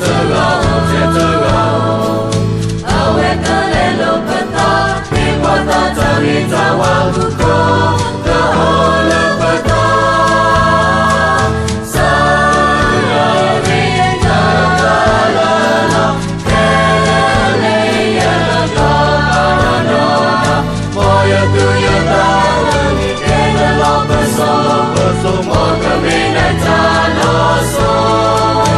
တဂၤအိၣ်ထဲတဂၤ, အဝဲကလဲလိာ်ပသး, ဟ့ၣ်ပှၤသးတၢ်ဂ့ၤတၢ်ဝါမူခိၣ်, ကအိၣ်လၢပသး, စၢ်လၢရ့တၢ်လၢလီၤ, ကဲလၢယတၢ်လီၤနီၤ, မ်ယသူၣ်ယသးလၢနကဲလၢလီၤပစိာ်, ပစိာ်မ်ကမ့ၢ်နတၢ်လီၤစိၤ,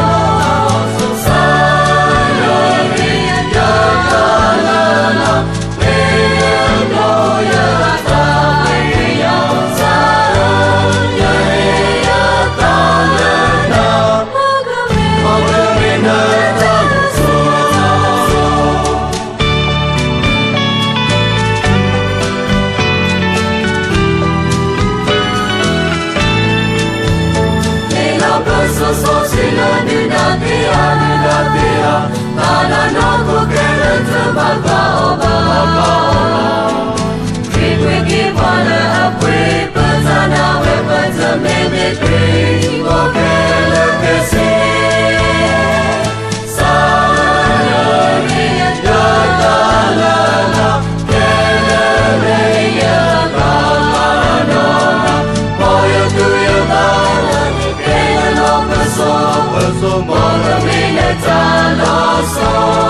စၢ်လၢရ့တၢ်လၢလီၤ, မ့ၢ်လၢကျိယတၢ်ပယီၤ, စၢ်လၢယဟ့ၣ်ယသးလၢနၤ, မ်ကမ့ၢ်နတၢ်လီၤစိၤ လၢပစိၤစိၤဆံလၢနုၤနၤသ့ၣ်ဧၢ, နုၤနၤသ့ၣ်ဧၢ, တၢ်လၢနီၢ်ခိခဲလၢာ်တဘၣ်ဘၣ်အီၤဘၣ်, ဘၣ်ဘၣ်အီၤဘၣ်. ခရံာ်ပှ့ၤက့ၤပှၤလၢအပှ့ၤ, ပတၢ်နာ်ဝဲပတမ့ၢ်မ့ၢ်ခရံာ်, မ်ခဲလၢာ်ခဲဆ့ စၢ်လၢရ့တၢ်လၢလီၤ, ကဲလၢမ့ၢ်ယတၢ်လီၤနီၤ, မ်ယသူၣ်ယသးလၢနကဲလၢလီၤပစိာ်, ပစိာ်မ်ကမ့ၢ်နတၢ်လီၤစိၤ